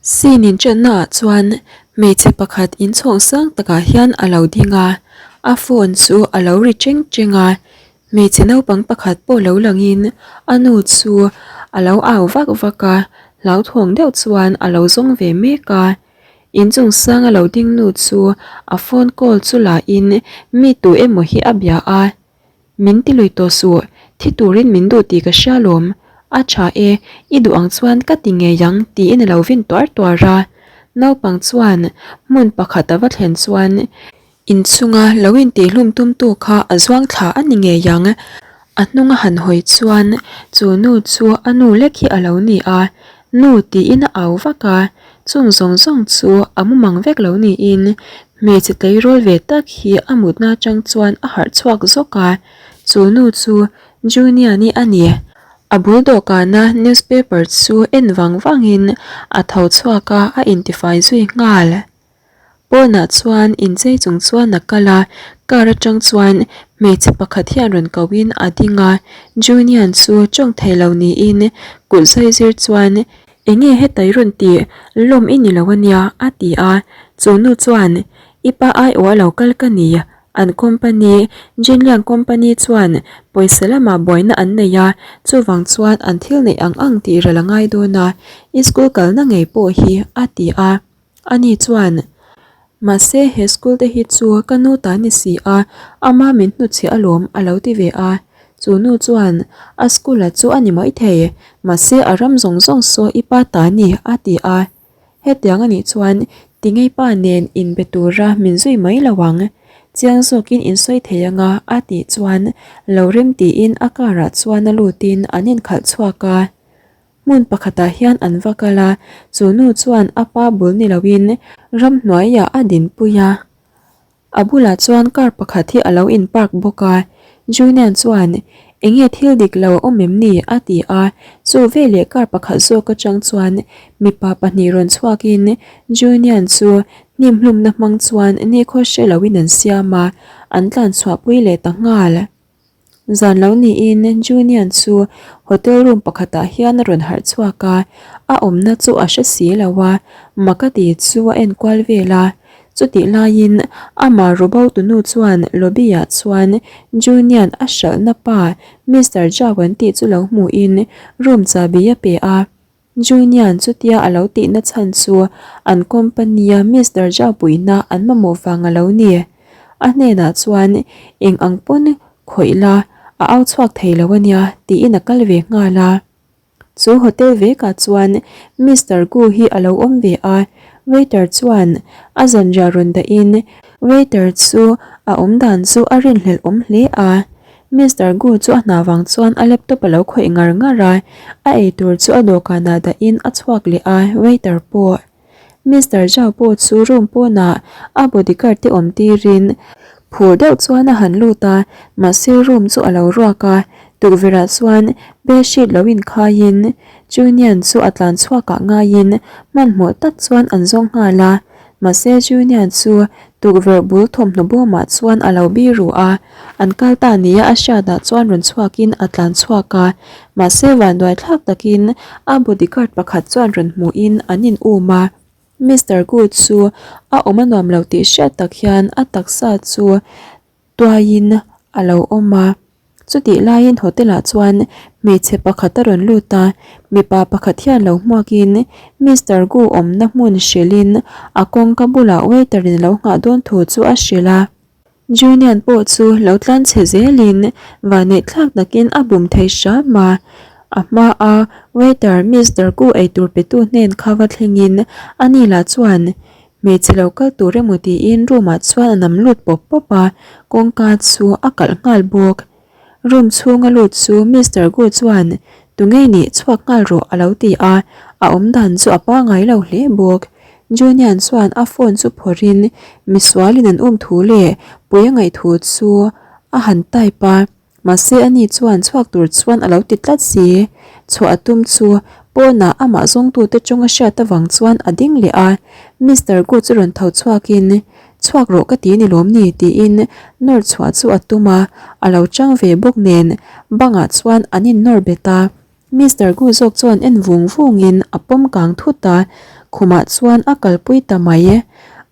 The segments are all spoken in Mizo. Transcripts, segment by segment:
Scene inṭanna ah chuan hmeichhe pakhat inchhawng sang takah hian a lo ding a, a phone chu a lo ri cheng cheng a, hmeichhe naupang pakhat pawh lo langin a nu chu a lo au vak vak a, hlauthawng deuh chuan a lo zawng ve mek a, inchung sang a lo ding nu chu a phone call chu la in mi tu emaw hi a bia a. Min ti lui tawh suh, thi turin min duh tih ka hria lawm. A tha e, i duh ang chuan ka ti ngei ang tiin a lo vin tuar tuar a. Naupang chuan hmun pakhat a va thlen chuan inchunga lo intihhlum tumtu kha a zuang thla a ni ngei ang. A hnunga han hawi chuan chu nu chu a nu lek hi a lo ni a, Nu tiin a au vak a, chung zawng zawng chu a mumang vek lo niin hmeichhe tleirawl ve tak hi a mutna atang chuan a harh chhuak zawk a, chu nu chu Juniani a ni. A bul dawhkana newspaper chu en vang vangin a tho chhuak a, a intifai zui nghal. Pawnah chuan inchei chung chuan a kal a, car atang chuan hmeichhe pakhat hian rawn ko in a ding a, Junian chu tawng thei lo niin kut zai zir chuan enge heta i rawn tih lawm i ni lo ania a ti a, chu nu chuan i pa aiawh a lo kal ka ni, an company Jinliang company chuan pawisa lamah buaina an nei a, chuvang chuan an thil neih ang ang tih ral a ngai dawn a, i school kalna ngei pawh hi a ti a. Ani chuan, Mahse, he school te hi chu ka nu ta ni si a, ama min hnutchhiah alawm a lo ti ve a. Chu nu chuan, A school a chu a ni mai thei, mahse a ram zawng zawng saw i pa ta ni a ti a. Hetiang a nih chuan tingei pa nen inbe tura min zui mai lo ang. Chiang zawkin in sawi thei anga a tih chuan lo rem tiin a car ah chuan a lutin an inkhalh chhuak a. Hmun pakhatah hian an va kal a, chu nu chuan a pa bul ni loin ramhnuaiah a dinpui a. A bulah chuan car pakhat hi a lo in park bawk a, Junian chuan Enge thil dik lo a awm em ni? a ti a, chu veleh car pakhat zawk atang chuan mipa pahnih rawn chhuakin Junian chu hnimhlumna hmang chuan nikhaw hre loin an siam a, an tlanchhuahpui leh ta nghal. Zan lo niin Junian chu hotel room pakhatah hian a rawn harh chhuak a, a awmna chu a hre si lo a, mak a ti chu a enkual vel a. Chutih laiin amah rubo tunu chuan lobby ah chuan Junian a hralhna pa Mister Zhao an tih chu lo hmuhin room chahbi a pe a. Junian chutia a lo tihna chhan chu an company-a Mister Zhao puihna an mamawh vang a lo ni. A hnenah chuan eng ang pawn khawih la, a au chhuak thei lo a nia tiin a kal ve nghal a. Chu hotel vekah chuan Mister Gu hi a lo awm ve a, waiter chuan a zanriah rawn dahin waiter chu a awm dan chu a rinhlelh awm hle a. Mister Gu chu a hna vang chuan a laptop a lo khawih ngar ngar a, a eitur chu a dawhkanah dahin a chhuak leh a, waiter pawh. Mister Zhao pawh chu room pawnah a bodyguard te awm tirin phur deuh chuan a han lut a, mahse room chu a lo ruak a, tukverhah chuan bedsheet lo inkhaiin Junian chu a tlan chhuakah ngaiin hmanhmawh tak chuan an zawng nghal a. Mahse Junior chu tukverh bul thawmhnaw bawmah chuan a lo bi ru a, an kal ta nia a hriatah chuan rawn chhuakin a tlan chhuak a, mahse vanduai thlak takin a bodyguard pakhat chuan rawn hmuhin an in um a. Mister Good chu a awm a nuam lo tih hriat tak hian a taksa chu tuaiin a lo awm a. Chutih laiin hotel ah chuan hmeichhe pakhat a rawn lut a, mipa pakhat hian lo hmuakin Mister Gu awmna hmun hrilhin a kawngka bulah waiter in a lo nghah dawn thu chu a hrilh a. Junian pawh chu lo tlan chhe zelin vanneih thlak takin a bum thei hram a, a hma a waiter Mister Gu eitur petu hnen kha va thlengin ani lah chuan Hmeichhe lo kal tur emaw tiin room ah chuan a nam lut pawp pawp a, kawngka chu a kalh nghal bawk. Room chhunga lut chu Mister Gu chuan Tunge nih chhuak nghal rawh a lo ti a, a awm dan chu a pangai lo hle bawk. Junian chuan a phone chu phawrhin misualin an um thu leh pui a ngaih thu chu a han type a. Mahse ani chuan chhuak tur chuan a lo ti tlat si. Chhuah a tum chu pawnah amah zawngtute tawng a hriat avang chuan a ding leh a. Mister Gu chu rawn tho chhuakin, Chhuak rawh ka ti ni lawm ni? tiin nawr chhuah chu a tum a, a lo chang ve bawk nen bangah chuan an innawr bet a. Mister Gu zawk chuan en vung vungin a pawm kang thut a, khumah chuan a kalpui ta mai.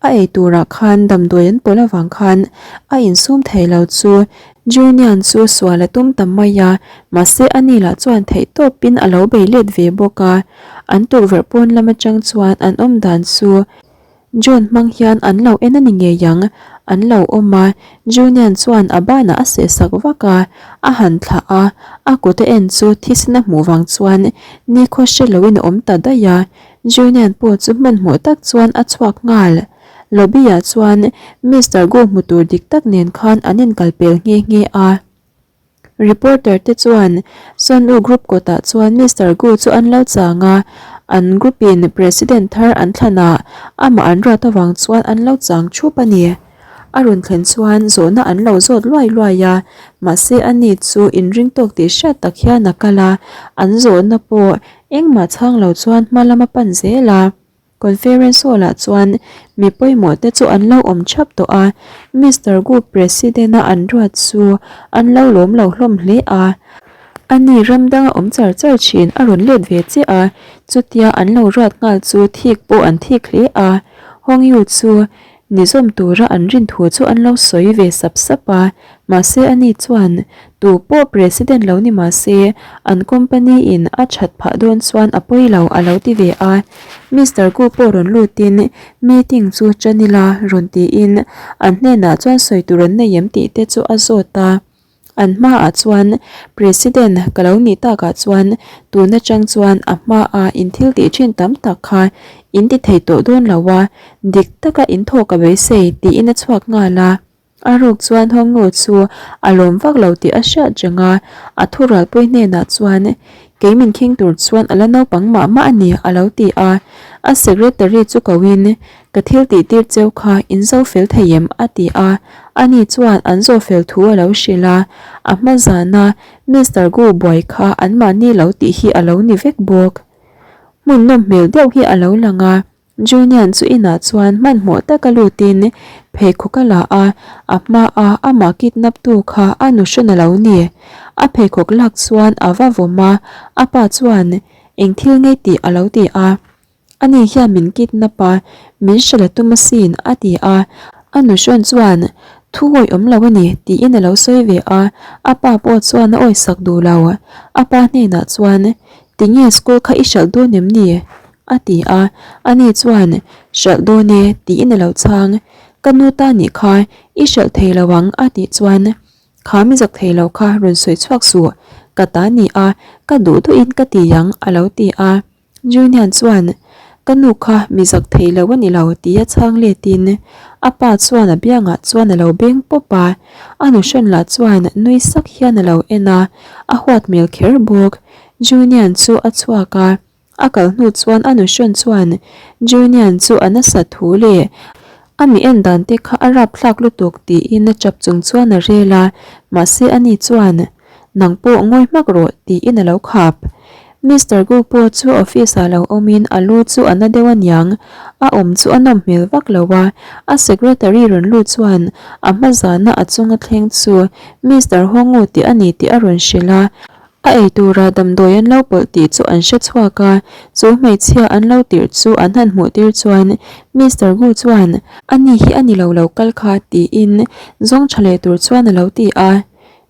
A ei turah khan damdawi an pawlh avang khan a insum thei lo chu Junian chu sual a tum ta mai a, mahse ani lah chuan theihtawpin a lo bei let ve bawk a. An tukverh pawn lam atang chuan an awm dan chu John hmang hian an lo en a ni ngei ang, an lo awm a, Junian chuan a banah a seh sak vak a, a han thlah a, a kut a en chu thisen a hmuh vang chuan nikhaw hre loin a awm ta daih a, Junian pawh chu hmanhmawh tak chuan a chhuak nghal. Lobby ah chuan Mister Gu hmu tur dik tak nen khan an inkalpel nghe nghe a. Reporter te chuan Sun U group kawtah chuan Mister Gu chu an lo chang a, an group in President thar an thlan a, amah an ruat avang chuan an lo chang thup a ni. A rawn thlen chuan zawhna an lo zawt luai luai a, mahse ani chu inring tawk tih hriat tak hian a kal a, an zawhna pawh engmah chhang lo chuan hma lam a pan zel a. Conference hall ah chuan mi pawimawh te chu an lo awm thap tawh a, Mister Gu President a an ruat chu an lo lawm lo hlawm hle a. Ani ram dang a awm char char thin a rawn let ve chiah a, chutia an lo ruat nghal chu thik pawh an thik hle a. Hong Yu chu Ni zawm tura an rin thu chu an lo sawi ve sap sap a, mahse ani chuan tu pawh President lo ni mahse an company in a that phah dawn chuan a pawi lo a lo ti ve a. Mister Gu pawh rawn lutin meeting chu tan ila rawn tiin an hnenah chuan sawi tur an nei em tih te chu a zawt a. An hmaah chuan President ka lo nih takah chuan tun atang chuan a hmaa in thil tih thin tam tak kha in ti thei tawh dawn lo a, dik taka in thaw ka beisei tiin a chhuak nghal a. A ruk chuan Hawngnu chu a lawm vak lo tih a hriat reng a, a thurualpui hnenah chuan kei min khing tur chuan a la naupang mah mah a ni a lo ti a. A secretary chu koin Ka thil tih tir cheu kha in zo fel thei em? a ti a, ani chuan an zawh fel thu a lo hrilh a, a hma zana Mister Gu buai kha anmahni lo tih hi a lo ni vek bawk. Hmun nawm hmel deuh hi a lo lang a, Junian chu inah chuan hmanhmawh taka lutin pheikhawk a la a, a hmaa amah kidnap tu kha a nu hran a lo ni. A pheikhawk lak chuan a va vawm a, a pa chuan eng thil ngei tih a lo ti a. Ani hian min kidnap a, min hrilh a tum asin, a ti a. A nuhrawn chuan, Thu awih awm lo a ni, tiin a lo sawi ve a. A pa pawh chuan a awisak duh lo. A pa hnenah chuan, Tinge school kha i hralh dawn em ni? a ti a. Ani chuan, Hralh dawn e, tiin a lo chhang. Ka nu ta nih kha, i hralh thei lo ang, a tih chuan, Kha mi zak thei lo kha rawn sawi chhuak suh, ka ta ni a, ka duh duhin ka ti ang, a lo ti a. Junian chuan, Ka nu kha mi zak thei lo a ni lo tia chhang letin a pa chuan a biangah chuan a lo beng pawp a, a nuhrawn lah chuan nui sak hian a lo en a, a huat hmel kher bawk. Junian chu a chhuak a, a kal hnu chuan a nuhrawn chuan Junian chu a nasat thu leh a mi en dan te kha a rapthlak lutuk tiin a chap chung chuan a rel a, mahse ani chuan, Nang pawh ngawi hmak rawh tiin a lo khap. Mister Gu pawh chu office ah lo awmin a lu chu a na deuh aniang, a awm chu a nawm hmel vak lo a, a secretary rawn lut chuan a hma zana a chunga thleng chu Mister Hongu tih a ni tih a rawn hrilh a, a ei tura damdawi an lo pawlh tih chu an hre chhuak a, chu hmeichhia an lo tirh chu an han hmuh tir chuan Mister Gu chuan ani hi a ni lo lo kal kha tiin zawng tha leh tur chuan a lo ti a.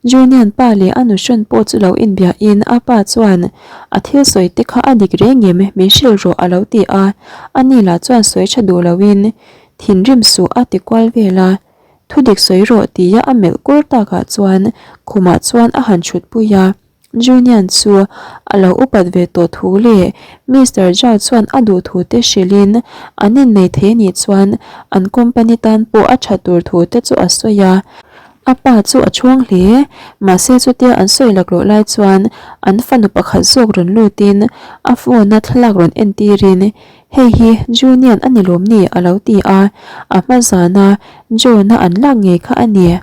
Junian pa leh a nuhrawn pawh chu lo inbiahin a pa chuan a thil sawi te kha a dik reng em min hrilh rawh a lo ti a, ani lah chuan sawi tha duh loin thinrim suh a ti kual vel a, thu dik sawi rawh tia a melh kur takah chuan khumah chuan a han thut pui a. Junian chu a lo upat ve tawh thu leh Mister Zhao chuan a duh thu te hrilhin an innei thei anih chuan an company tan pawh a tha tur thu te chu a sawi a. A pa chu a chhuang hle, mahse chutia an sawi laklawh lai chuan an fanu pakhat zawk rawn lutin a phone a thlalak rawn entirin Hei hi Junian a ni lawm ni? a lo ti a, a hma zana John-a an lak ngei kha a ni.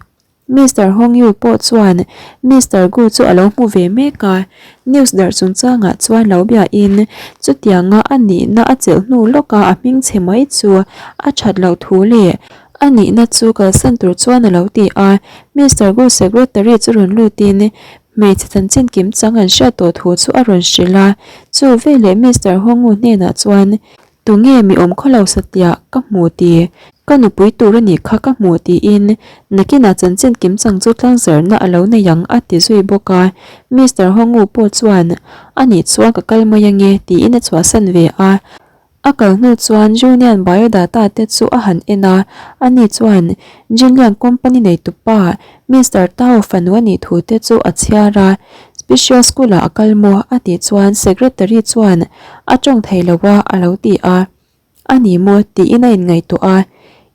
Mister Hong Yu pawh chuan Mister Gu chu a lo hmu ve mek a, news darh chungchangah chuan lo biain chutianga a nihna a chelh hnu lawka a hming chhe mai chu a that loh thu leh a nihna chu kalsan tur chuan a lo ti a. Mister Gu secretary chu rawn lutin hmeichhe chanchin kim chang an hriat tawh thu chu a rawn hrilh a, chu veleh Mister Hong Yu hnenah chuan. Tunge mi awm khawlo satliah ka hmu ti? Ka nupui tur a nih kha ka hmu tiin nakinah chanchin kimchang chu tlangzarhna a lo nei ang a ti zui bawk a. Mister Hongu pawh chuan a nih chuan ka kal mai ange tiin a chhuahsan ve a. A kal hnu chuan Junian biodata te chu a han en a, ani chuan Jinlian company neitupa Mister Tao fanu a nih thu te chu a chhiar a. Special school ah a kal maw? a tih chuan secretary chuan a tawng thei lo a a lo ti a. A ni maw? tiin a inngaihtuah a,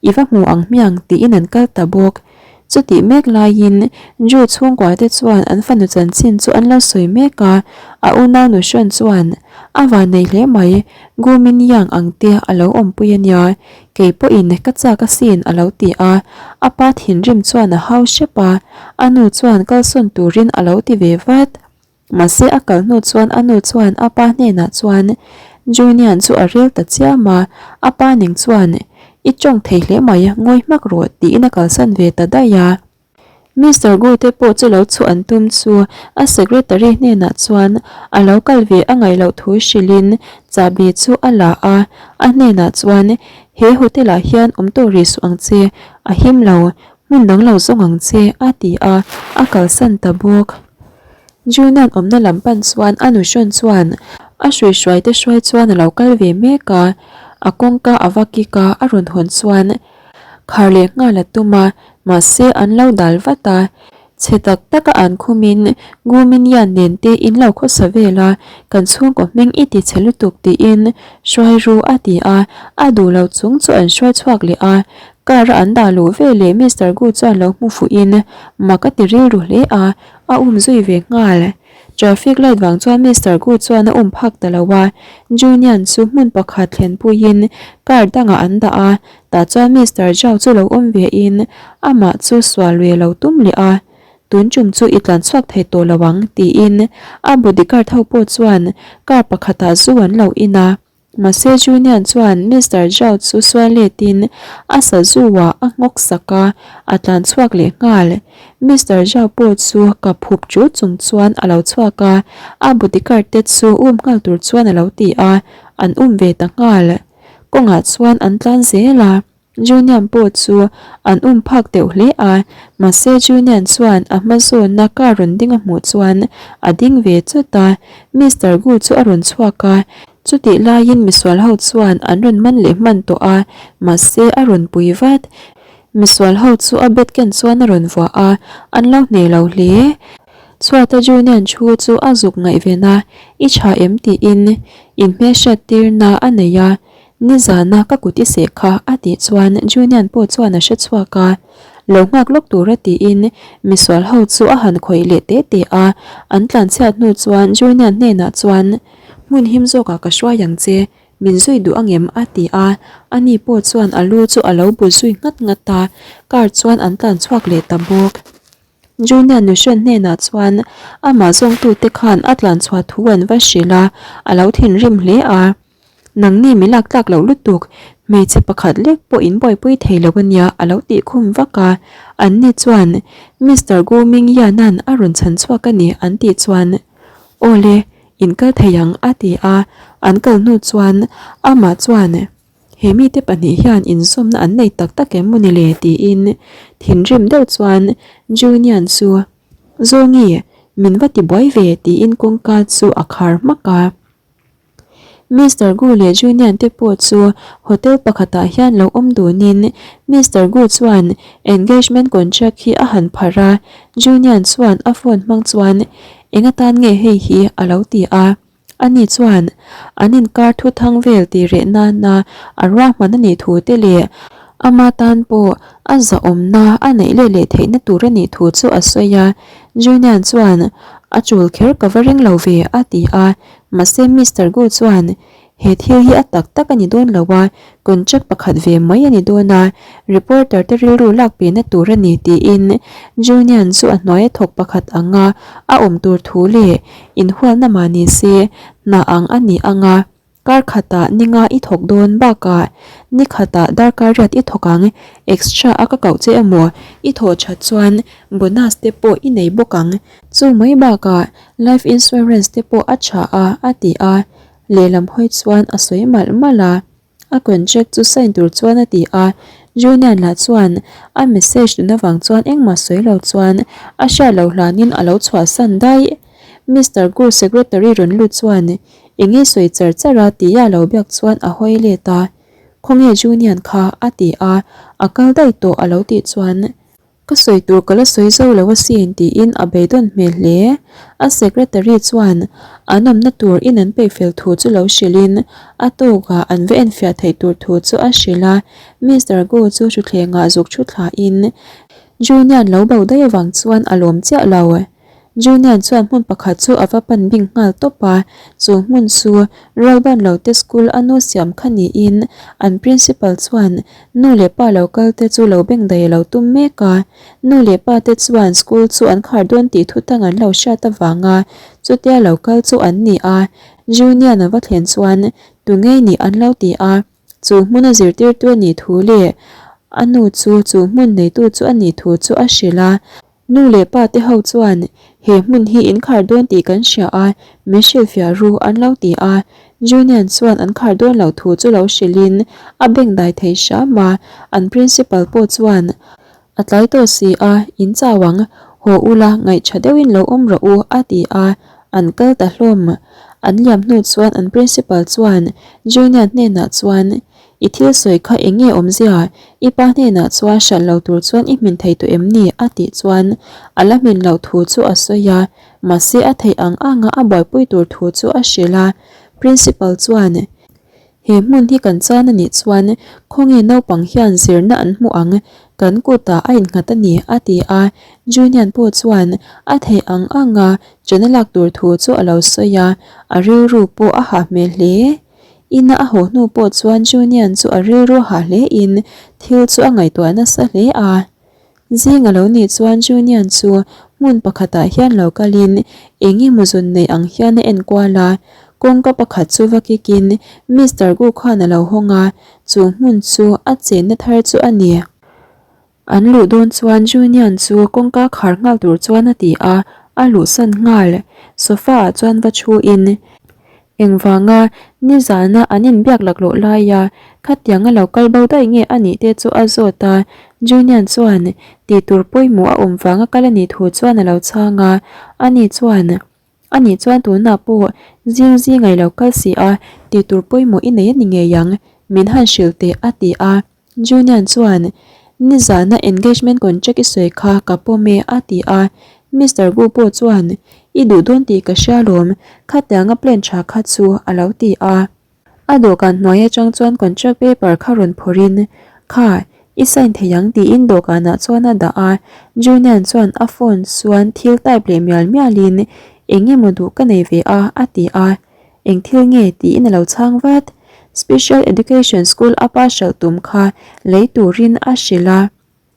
I va hmu ang hmiang tiin an kal ta bawk. Chutih mek laiin Ju chhungkua te chuan an fanu chanchin chu an lo sawi mek a, a unau nu hran chuan a van nei hle mai, Gu Min Yang ang te a lo awmpui a nia, kei pawhin ka chak asin a lo ti a, a pa thinrim chuan a hau hrep a, a nu chuan kalsawn turin a lo ti ve vat. Mahse a kal hnu chuan a nu chuan a pa hnenah chuan Junian chu a rel ta chiam a, a pa ning chuan I tawng thei hle mai, ngawi hmak rawh tiin a kalsan ve ta daih a. Mister Gu te pawh chu lo chhuah an tum chu a secretary hnenah chuan a lo kal ve a ngaih loh thu hrilhin chahbi chu a la a, a hnenah chuan He hotel ah hian awm tawh rih suh ang che, a him lo, hmun dang lo zawng ang che a ti a, a kalsan ta bawk. Junan awmna lam pan chuan a nuhrawn chuan a hruihruai te hruai chuan a lo kal ve mek a, a kawngka a va kik a, a rawn hawn chuan khar leh nghal a tum a, mahse an lo dal vat a, chhe tak tak a an khumin Guminyan nen te in lo khawsa vel a, kan chhungkaw hming i ti chhe lutuk tiin hruai ru a ti a, a duh lo chung chu an hruai chhuak leh a, car a an dah luh veleh Mister Gu chuan lo hmu fuhin mak a ti rilru hle a, A um zui ve nghal. Traffic light vang chuan Mister Gu chuan a um phak ta lo a, Junian chu hmun pakhat thlen puiin car dangah an dah a, tah chuan Mister Zhao chu lo awm ve in amah chu sual lui a lo tum leh a, Tun tum chu i tlan chhuak thei tawh lo ang tiin a bodyguard ho pawh chuan car pakhatah zu an lo in a. Mahse Junian chuan Mister Zhao chu sual letin a sazu-ah a nghawk sak a, a tlan chhuak leh nghal. Mister Zhao pawh chu ka phup chu chung chuan a lo chhuak a, a bodyguard te chu um nghal tur chuan a lo ti a, an um ve ta nghal. Kawngah chuan an tlan zel a. Junian pawh chu an um phak deuh hle a, mahse Junian chuan a hma zawnna car rawn ding a hmuh chuan a ding ve chawt a, Mister Gu chu a rawn chhuak a, chutih laiin misual ho chuan an rawn man leh hman tawh a, mahse a rawn pui vat. Misual ho chu a bet ken chuan a rawn vuah a, an lo hneh lo hle. Chhuata Junian thu chu a zuk ngaihven a, I tha em tiin inhmelhriat tirna a nei a, Nizana ka kut i seh kha a tih chuan Junian pawh chuan a hre chhuak a, lo nghak lawk tura tiin misual ho chu a han khawih leh teh teh a, an tlanchhiat hnu chuan Junian hnenah chuan hmun him zawkah ka hruai ang che, min zui duh angem a ti a, ani pawh chuan a lu chu a lo bu zui nghat nghat a, car chuan an tlanchhuak leh ta bawk. Junior Nuhran hnenah chuan amah zawngtute khan a tlanchhuah thu an va hrilh a, a lo thinrim hle a. Nangni mi lak tlak loh lutuk, hmeichhe pakhat lek pawh in buaipui thei lo ania a lo tih khum vak a. Anni chuan Mister Gu Ming Yan-a'n a rawn chhan chhuak a ni an tih chuan Aw le, in kal thei ang a ti a, an kal hnu chuan amah chuan He mite pahnih hian inzawmna an nei tak tak em maw ni le tiin thinrim deuh chuan Junian chu Zawngi min va ti buai ve tiin kawngka chu a khar hmak a. Mister Gu leh Junian te pawh chu hotel pakhatah hian lo awm dunin Mister Gu chuan engagement contract hi a han pharh a, Junian chuan a phone hmang chuan eng atan nge hei hi a lo ti a. Ani chuan an inkar thu thang vel tih reh nana a ruahman a nih thu te leh ama tan pawh a zahawmna a neih leh leh theihna tur a nih thu chu a sawi a. Junian chuan a chul kher ka va ring lo ve a ti a, mahse Mister Gu chuan He thil hi a tak tak a ni dawn lo a, contract pakhat ve mai a ni dawn a, reporter te rilru lak pehna tur a ni tiin Junian chu a hnuaia thawk pakhat anga a awm tur thu leh inhualna mah ni se hna ang a ni ang a, kar khatah ninga i thawk dawn bakah ni khatah darkar riat i thawk ang, extra a ka koh che emaw i thawh that chuan bonus te pawh i nei bawk ang, chu mai bakah life insurance te pawh a tha a a ti a. Lehlam hawi chuan a sawi malh malh a. A contract chu sign tur chuan a ti a, Junian lah chuan a message dun avang chuan engmah sawi lo chuan a hriat loh hlanin a lo chhuahsan daih. Mister Gu secretary rawn lut chuan eng nge sawi char char a tia a lo biak chuan a hawi let a, Khawnge Junian kha? a ti a, a kal daih tawh a lo tih chuan Ka sawi tur ka la sawi zo lo asin tiin a beidawn hmel hle. A secretary chuan an awmna tur in an peih fel thu chu lo hrilhin a tawkah an va enfiah theih tur thu chu a hrilh a. Mister Gu chu thutthlengah zuk thu thlahin Junian lo bo daih avang chuan a lawm chiah lo. Junian chuan hmun pakhat chu a va pan bing nghal tawp a, chu hmun chu Rualbanlote school a nu siam kha niin an principal chuan nu leh pa lo kal te chu lo beng daih a lo tum mek a. Nu leh pa te chuan school chu an khar dawn tih thutang an lo hriat avanga chutia lo kal chu an ni a. Junian a va thlen chuan tu ngei nih an lo ti a, chu hmuna zirtirtu a nih thu leh a nu chu chu hmun neitu chu a nih thu chu a hrilh a. Nu leh pa te ho chuan he hmun hi in khar dawn tih kan hria a, min hrilhfiah ru an lo ti a. Junian chuan an khar dawn loh thu chu lo hrilhin a beng dai thei hram a, an principal pawh chuan a tlai tawh si a, in chau ang, haw ula ngaihṭha deuhin lo awm rawh u a ti a, an kal ta hlawm. An liam hnu chuan an principal chuan Junian hnenah chuan I thil sawi kha eng nge awmzia? I pa hnenah chuan hralh lo tur chuan i hmin thei tawh em ni? a tih chuan a la hmin loh thu chu a sawi a, mahse a theih ang anga a buaipui tur thu chu a hrilh a. Principal chuan, He hmun hi kan chan a nih chuan khawnge naupang hian zirna an hmuh ang, kan kutah a innghat a ni, a ti a. Junian pawh chuan a theih ang anga chana lak tur thu chu a lo sawi a, a rilru pawh a hah hmel hle. Ina a haw hnu pawh chuan Junian chu a rilru hah hle in thil chu a ngaihtuah nasa hle a. Zing a lo nih chuan Junian chu hmun pakhatah hian lo kalin eng emaw zun nei ang hian a en kual a, kawngka pakhat chu va kik in Mister Gu khan a lo hawng a, chu hmun chu a chenna thar chu a ni. An luh dawn chuan Junian chu kawngka khar nghal tur chuan a ti a, a luhsan nghal. Sofa ah chuan va thu in engvanga nizana an inbiak laklawh laia khatianga lo kal bo daih nge a nih te chu a zawt a, Junian chuan tih tur pawimawh a awm vanga kal a nih thu chuan a lo chhang a, ani chuan Ani chuan tunah pawh zing zing a i lo kal si a, tih tur pawimawh i nei a ni ngei ang, min han hrilh teh a ti a. Junian chuan, Nizana engagement contract i sawi kha ka pawm e a ti a. Mister Gu pawh chuan, I duh dawn tih ka hria lawm, khatianga plan tha kha chu a lo ti a. A dawhkan hnuai atang chuan contract paper kha rawn phawrhin, Kha, i sign thei ang tiin dawhkanah chuan a dah a. Junian chuan a phone chuan thil type leh mial mialin, Eng emaw duh ka nei ve a, a ti a. Eng thil nge? tiin a lo chhang vat. Special Education School a pa hralh tum kha lei turin a hrilh a.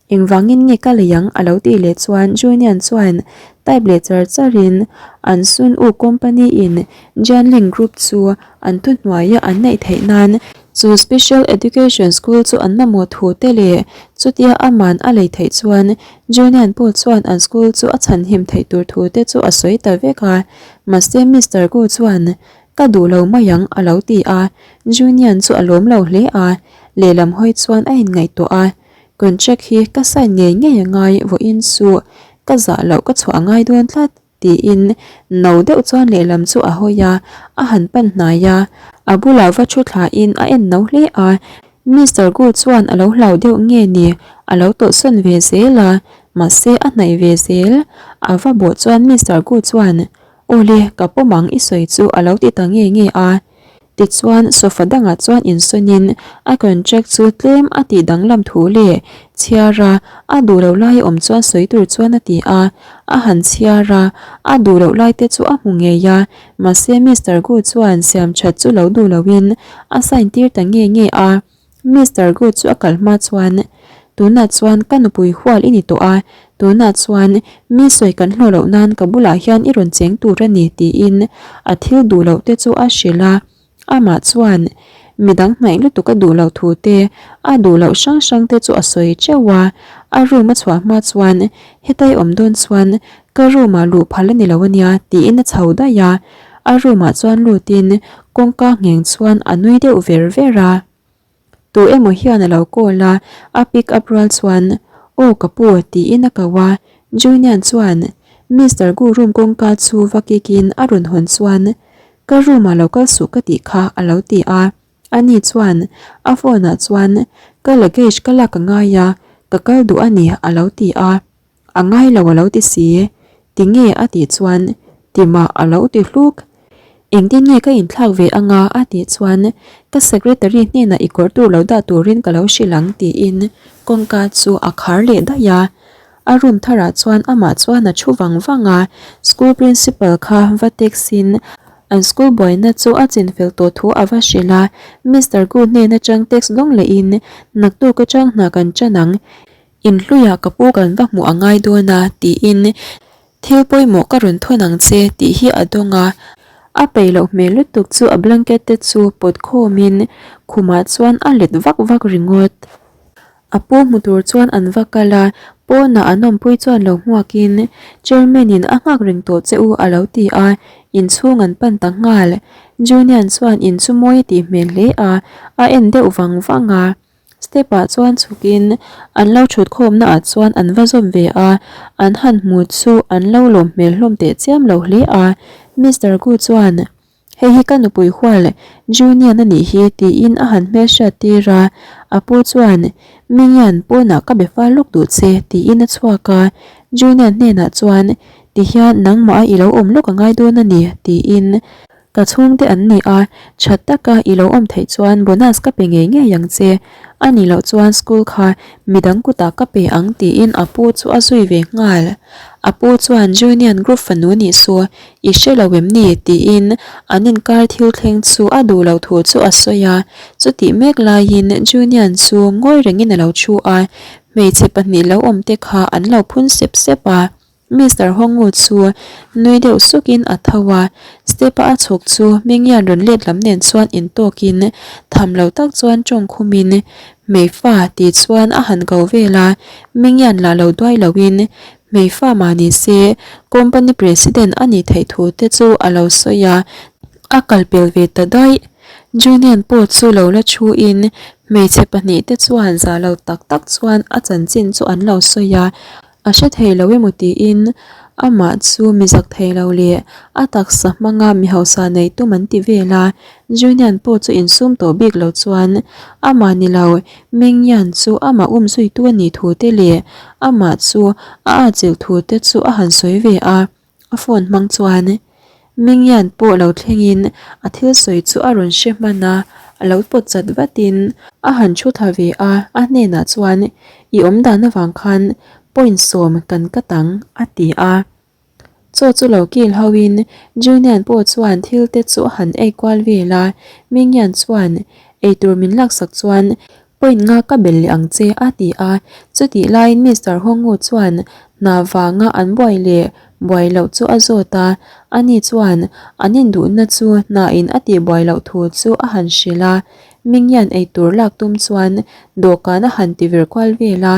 Engvangin nge ka lei ang a lo tih leh chuan Junian chuan type leh char charin an Sun U company in Jianling Group chu an thuhnuaia an neih theih nan chu Special Education School chu an mamawh thu te leh chutia aman a lei theih chuan Junian pawh chuan an school chu a chhanhim theih tur thu te chu a sawi ta vek a. Mahse Mister Gu chuan Ka duh lo mai ang a lo ti a, Junian chu a lawm lo hle a, lehlam hawi chuan a inngaihtuah a. Contract hi ka sign ngei ngei a ngai vawiin chu ka zah loh ka chhuah a ngai dawn tlat tiin no deuh chuan lehlam chu a hawi a, a han pan hnai a, a bulah va thu thlain a en no hle a, Mister Gu chuan a lo hlau deuh nge ni a lo tawlhsawn ve zel a, mahse a hnaih ve zel, a va bawh chuan Mister Gu chuan Awle ka pawm ang i sawi chu a lo ti ta nge nge a. Tichuan, sofa dangah chuan insawnin a contract chu tlem a tih danglam thu leh chhiar a, a duh loh lai awm chuan sawi tur chuan a ti a. A han chhiar a, a duh loh lai te chu a hmu ngei a, mahse Mister Gu chuan siam that chu lo duh loin a sign tir ta nge nge a. Mister Gu chu a kal hma chuan, Tunah chuan ka nupui hual i ni tawh a, tunah chuan mi sawi kan hlawh loh nan ka bulah hian i rawn cheng tur a ni tiin a thil duh loh te chu a hrilh a. Amah chuan midang hnaih lutuk a duh loh thu te, a duh loh hrang hrang te chu a sawi teuh a. A room a chhuah hma chuan hetai awm dawn chuan ka room ah luh phal a ni lo a nia tiin a chho daih a. A room ah chuan lutin kawngka ngheng chuan a nui deuh ver ver a. Tu emaw hian a lo call a, a pick up rual chuan, Aw ka pu, tiin a ko a. Junian chuan Mister Gu room kawngka chu va kick in a rawn hawn chuan, Ka room ah lo kal suh ka tih kha, a lo ti a. Ani chuan a phone ah chuan, Ka luggage ka lak a ngai a, ka kal duh a ni, a lo ti a. A ngai lo a lo ti si. Tinge a tih chuan Tima a lo ti hluk. Engtin nge ka inthlak ve anga a tih chuan ka secretary hnenah i kawr tur lo dah turin ka lo hrilh ang tiin kawngka chu a khar leh daih a. A room tharah chuan amah chuan a thu vang vang a, school principal kha va text in an school buaina chu a chinfel tawh thu a va hrilh a. Mister Gu hnen atang text dawng lehin naktuk atang hna kan tan ang. Inhluiah ka pu kan va hmuh a ngai dawn a tiin thil pawimawh ka rawn thawn ang che tih hi a dawng a, a peih loh hmel lutuk chu a blanket te chu pawt khawmin khumah chuan a let vak vak ringawt. A pu hmu tur chuan an va kal a, pawnah an awmpui chuan lo hmuakin chairman in a nghak reng tawh che u a lo ti a, inchhung an pan ta nghal. Junian chuan in chu mawi a tih hmel hle a, a en deuh vang vang a. Step ah chuan chhukin an lo thut khawmna ah chuan an va zawm ve a, an han hmu chu an lo lawm hmel hlawm teh chiam lo hle a. Mister Gu chuan, Hei hi ka nupui hual Junian a nih hi tiin a han hmelhriat tir a, a pu chuan, Mingian pawnah ka be fal lawk duh che tiin a chhuak a, Junian hnenah chuan, Tihian nangmah a i lo awm lawk a ngai dawn a ni tiin Ka chhungte an ni a, that taka i lo awm theih chuan bonus ka pe ngei ngei ang che. A nih loh chuan school kha midang kutah ka pe ang tiin a pu chu a zui ve nghal. A pu chuan Junian group fanu nih chu i hre lo em ni tiin an inkar thil thleng chu a duh loh thu chu a sawi a. Chutih mek laiin Junian chu ngawi rengin a lo thu a, hmeichhe pahnih lo awm te kha an lo phun sep sep a. Mister Hongu chu nui deuh sukin a tho a, step a a chhuk chu Mingian rawn let lam nen chuan intawkin tham lo tak chuan tawng khumin Hmeifa tih chuan a han ko vel a, Mingian lah lo duai loin Hmeifa mah ni se company president a nih theih thu te chu a lo sawi a, a kal pel ve ta daih. Junian pawh chu lo la thuin hmeichhe pahnihte chuan za lo tak tak chuan a chanchin chu an lo sawi a, A hre thei lo emaw tiin amah chu mi zak thei lo leh a taksa hmanga mi hausa nei tum an ti vel a, Junian pawh chu insum tawh bik lo chuan amah ni lo Mingyan chu amah umzuitu a nih thu te leh amah chu a atchilh thu te chu a han sawi ve a. A phone hmang chuan Mingyan pawh lo thlengin a thil sawi chu a rawn hre hman a, a lo pawt chat vatin a han thu thla ve a, a hnenah chuan I awm dan avang khan point sawm kan cut ang a ti a. Chaw chu lo kil hoin Junian pawh chuan thil te chu a han ei kual vel a, Mingyan chuan eitur min laksak chuan Point nga ka bel leh ang che a ti a, chutih laiin Mister Hongu chuan hna vanga an buai leh buai loh chu a zawt a, ani chuan an induhna chu hna in a tih buai loh thu chu a han hrilh a, Mingyan eitur lak tum chuan dawhkan a han ti vir kual vel a,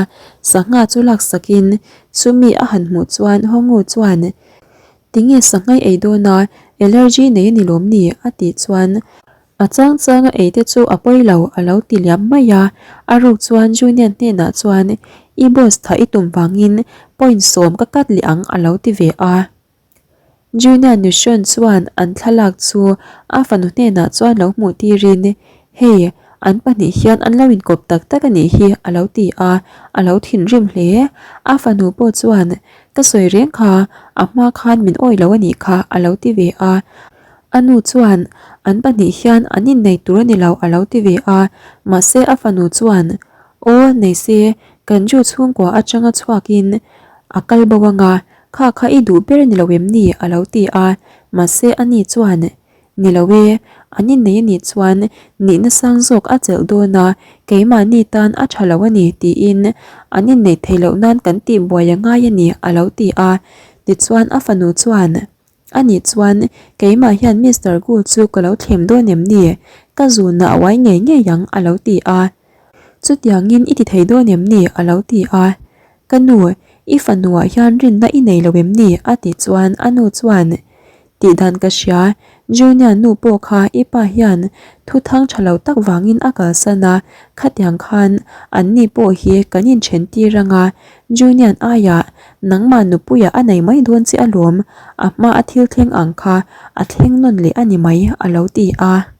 sangha chu laksakin chumi a han hmuh chuan Hongu chuan Tinge sangha i ei dawn a, allergy nei a ni lawm ni? a tih chuan A chang changa ei te chu a pawi lo a lo ti liam mai a, a ruk chuan Junior hnenah chuan I boss tha i tum vangin point sawm ka cut leh ang a lo ti ve a. Junior Nuhrawn chuan an thlalak chu a fanu hnenah chuan lo hmuh tirin Hei, an pahnih hian an lo inkawp tak tak a nih hi a lo ti a, a lo thinrim hle. A fanu pawh chuan Ka sawi reng kha, a hma khan min awih lo a nih kha a lo ti ve a. A nu chuan, An pahnih hian an innei tur a ni lo a lo ti ve a, mahse a fanu chuan, Aw, nei se, kan Jew chhungkua atanga chhuakin a kal bo anga, kha kha i duh ber a ni lo em ni? a lo ti a, mahse a ni chuan, Ni lo e, an innei a nih chuan nihna sang zawk a chelh dawn a, keimahni tan a tha lo a ni tiin an inneih theih loh nan kan tihbuai a ngai a ni a lo ti a, tichuan a fanu chuan, Anih chuan keimah hian Mister Gu chu ka lo thlem dawn em ni? Ka zunah a uai ngei ngei ang a lo ti a. Chutiangin i ti thei dawn em ni? a lo ti a. Ka nu, i fanuah hian rinna i nei lo em ni? a ti chuan a nu chuan, Tih dan ka hria, Junior nu pawh kha i pa hian thu thang tha lo tak vangin a kalsan a, khatiang khan an ni pawh hi kan inthen tir ang a, Junior aiah nangmah nupuiah a nei mai dawn che alawm, a hma a thil thleng ang kha a thleng nawn leh a ni mai a lo ti a.